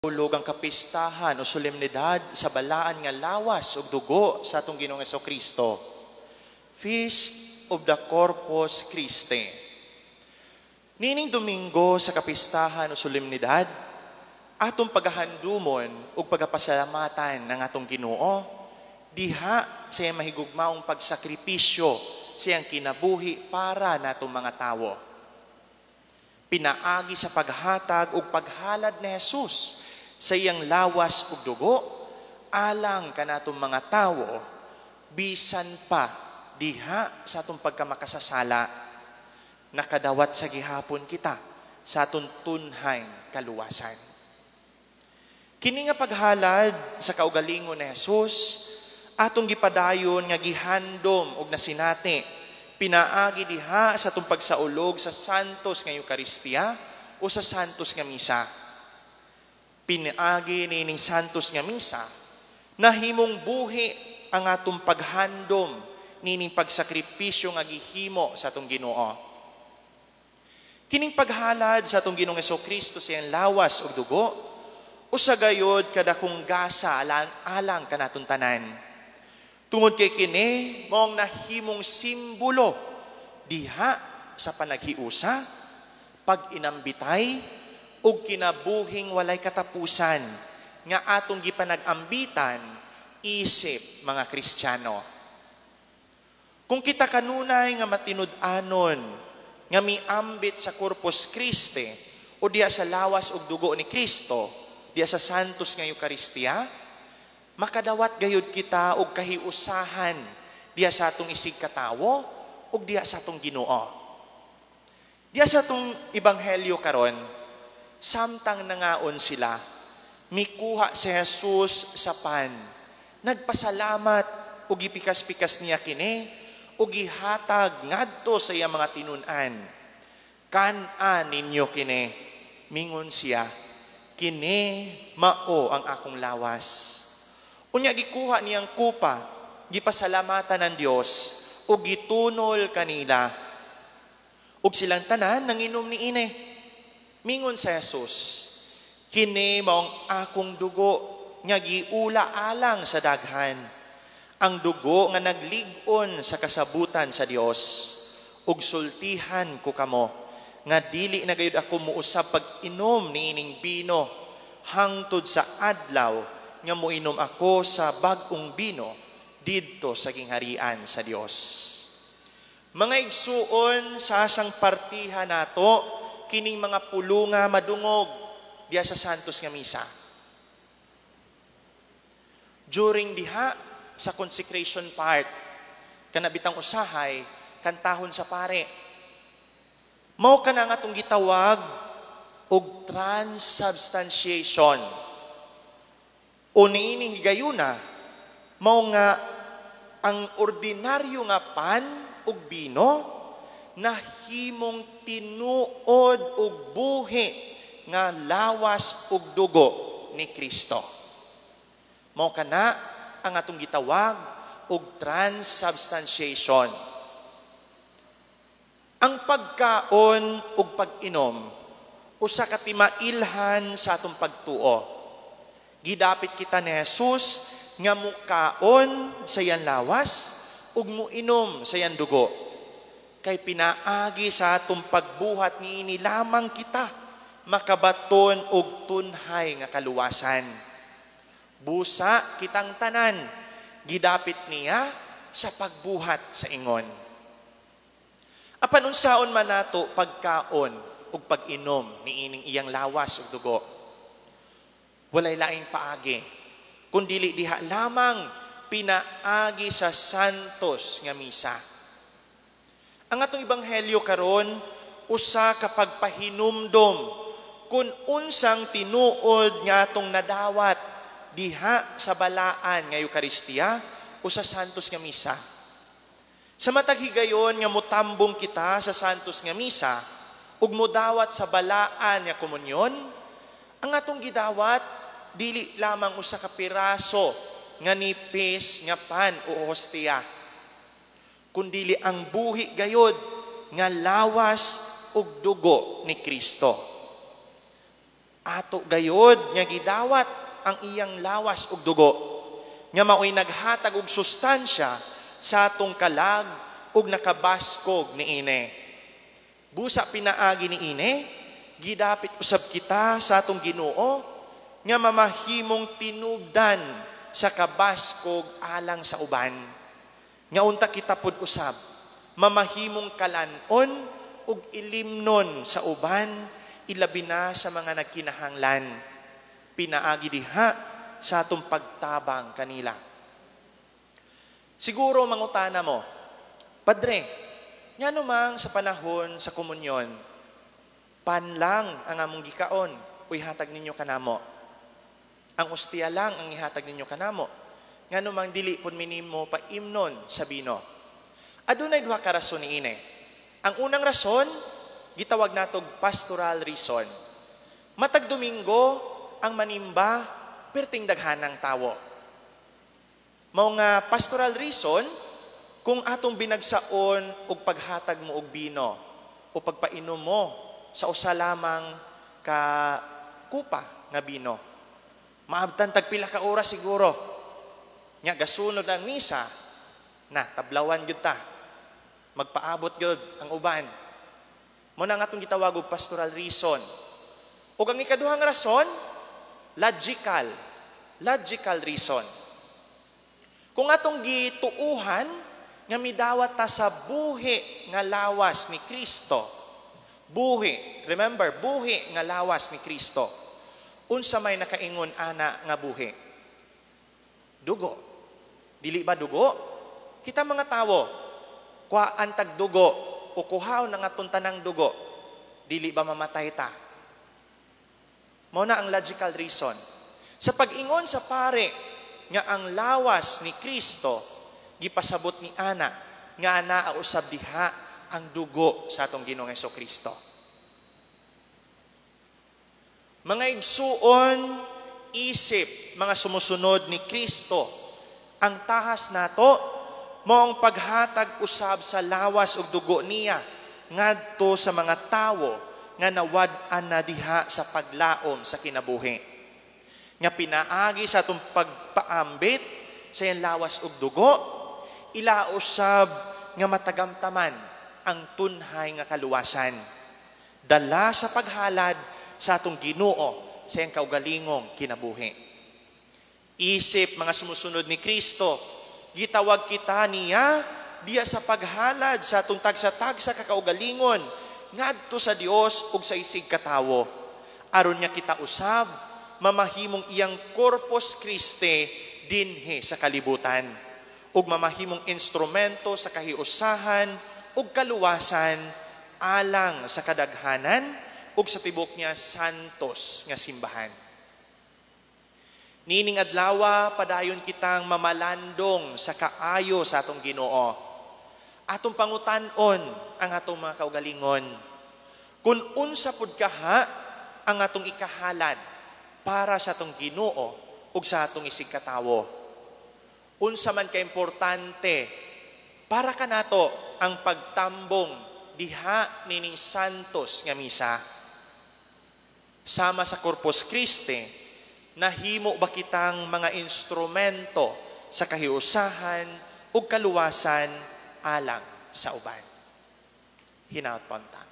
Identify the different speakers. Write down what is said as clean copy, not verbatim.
Speaker 1: Hulog ang kapistahan o solemnidad sa balaan nga lawas ug dugo sa atong Ginoong Kristo. Feast of the Corpus Christi. Nining Domingo sa kapistahan o solemnidad, atong pagahandumon ug pagapasalamatan ng atong Ginoo diha sa iyang mahigugmaong pagsakripisyo sa iyang kinabuhi para natong mga tawo. Pinaagi sa paghatag ug paghalad ni Jesus sa iyang lawas ug dugo alang kanatong mga tawo, bisan pa diha sa atong pagkamakasasala, nakadawat sa gihapon kita sa atong tunhay kaluwasan. Kini nga paghalad sa kaugalingon ni Jesus atong gipadayon nga gihandom og nasinati pinaagi diha sa atong pagsaulog sa Santos nga Eukaristiya o sa Santos nga Misa. Pinaagi nining Santos nga Misa, nahimong buhi ang atong paghandom nining pagsakripisyo nga gihimo sa atong Ginoo. Kining paghalad sa atong Ginoong Kristo sa iyang lawas ug dugo usa gayod kadakong gasa alang, alang kanatong tanan. Tungod kay kini maong nahimong simbolo diha sa panaghiusa, pag-inambitay ug kinabuhing walay katapusan nga atong gipanag-ambitan isip mga Kristiyano. Kung kita kanunay nga matinud-anon nga miambit sa Corpus Christi o diha sa lawas ug dugo ni Kristo, diha sa Santos nga Eukaristiya, makadawat gayud kita og kahiusahan diha sa atong isig katawo ug diha sa atong Ginoo. Diha sa atong ebanghelyo karon, samtang nangaon sila, mikuha si Jesus sa pan. Nagpasalamat ug gipikas-pikas niya kini ug gihatag ngadto sa iyang mga tinun-an. "Kan-a ninyo kini," mingon siya, "kini mao ang akong lawas." Unya gikuha niyang kupa, gipasalamatan ng Dios ug gitunol kanila. Ug silang tanan nanginom niini. Mingon sa Jesus, "Kini maong akong dugo nga giula alang sa daghan. Ang dugo nga naglig-on sa kasabutan sa Dios. Ug sultihan ko kamo nga dili na gayud ako muusab pag-inom niining bino hangtod sa adlaw nga moinom ako sa bag-ong bino didto sa gingharian sa Dios." Mga igsuon, sa asang partiha nato kining mga pulunga madungog diha sa Santos nga Misa? During diha sa consecration part, kana bitang usahay kantahon sa pare. Mao kana nga atong gitawag og transubstantiation. O niining higayuna, mao nga ang ordinaryo nga pan ug bino nahimong tinuod ug buhi nga lawas ug dugo ni Kristo. Mao kana ang atong gitawag og transubstantiation. Ang pagkaon ug pag-inom usa ka timailhan sa atong pagtuo. Gidapit kita ni Jesus nga mukaon sa iyang lawas ug muinom sa iyang dugo. Kay pinaagi sa atong pagbuhat niini lamang kita makabaton og tunhay nga kaluwasan. Busa kitang tanan gidapit niya sa pagbuhat sa ingon. Apan unsaon man nato pagkaon ug pag-inom niining iyang lawas ug dugo? Walay laing paagi kundili diha lamang pinaagi sa Santos nga Misa. Ang atong ebanghelyo karon usa ka pagpahinumdom kung unsang tinuod nga atong nadawat diha sa balaan nga Eukaristiya o sa Santos nga Misa. Sa matag higayon nga mutambong kita sa Santos nga Misa ug mudawat sa balaan nga komunyon, ang atong gidawat dili lamang usa ka piraso nga nipis nga pan o hostiya, kundili ang buhi gayod nga lawas ug dugo ni Kristo. Ato gayod nga gidawat ang iyang lawas ug dugo nga maoy naghatag og sustansya sa atong kalag ug nakabaskog niini. Busa pinaagi niini, gidapit usab kita sa atong Ginoo nga mamahimong tinubdan sa kabaskog alang sa uban. Nga unta kita pud usab mamahimong kalan-on ug ilimnon sa uban, ilabi na sa mga nagkinahanglan, pinaagi diha sa atong pagtabang kanila. Siguro mangutana mo, "Padre, ngano mang sa panahon sa komunyon, pan lang ang among gikaon o ihatag ninyo kanamo? Ang ostiya lang ang ihatag ninyo kanamo. Ngano mang dili pud mi nimo paimnon sa bino?" Adunay duha ka rason niini. Ang unang rason, gitawag natog pastoral reason. Matag Domingo, ang manimba, perting daghanang tawo. Mao nga pastoral reason, kung atong binagsaon og paghatag mo og bino o pagpainom mo sa usa lamang ka kupa nga bino, maabtan tag pila ka oras siguro. Nya gasunod ang misa, na tablawan gyud ta. Magpaabot gyud ang uban. Mao na nga atong gitawag og pastoral reason. Ug ang ikaduhang rason, logical. Logical reason. Kung atong gituuhan nga midawat ta sa buhi nga lawas ni Kristo. Buhi, remember, buhi nga lawas ni Kristo. Unsa may nakaingon ana nga buhi? Dugo. Dili ba dugo? Kita mga tawo, kuhaan tag dugo o kuhaon ang atong tanang dugo, dili ba mamatay ta? Mao na ang logical reason. Sa pag-ingon sa pare nga ang lawas ni Kristo, gipasabot ni ana nga ana usab diha ang dugo sa atong Ginoong Kristo. Mga igsuon, isip mga sumusunod ni Kristo, ang tahas nato mao ang paghatag usab sa lawas ug dugo niya ngadto sa mga tawo nga nawad-an na diha sa paglaom sa kinabuhi. Nga pinaagi sa atong pagpaambit sa iyang lawas ug dugo, ila usab nga matagamtaman ang tunhay nga kaluwasan. Dala sa paghalad sa atong Ginoo sa iyang kaugalingong kinabuhi. Isip mga sumusunod ni Kristo, gitawag kita niya diya sa paghalad sa atong tagsa-tagsa kakaugalingon ngadto sa Dios ug sa isig katawo, aron niya kita usab mamahimong iyang Corpus Christi dinhi sa kalibutan ug mamahimong instrumento sa kahiusahan ug kaluwasan alang sa kadaghanan ug sa tibok niya santos nga simbahan. Nining adlawa, padayon kitang mamalandong sa kaayo sa atong Ginoo. Atong pangutan-on ang atong mga kaugalingon. Kung unsa pud kaha ang atong ikahalad para sa atong Ginoo ug sa atong isig katawo. Unsa man ka importante para kanato ang pagtambong diha nining santos nga misa. Sama sa Corpus Christi, nahimo ba kitang mga instrumento sa kahiusahan ug kaluwasan alang sa uban? Hinaot pa unta.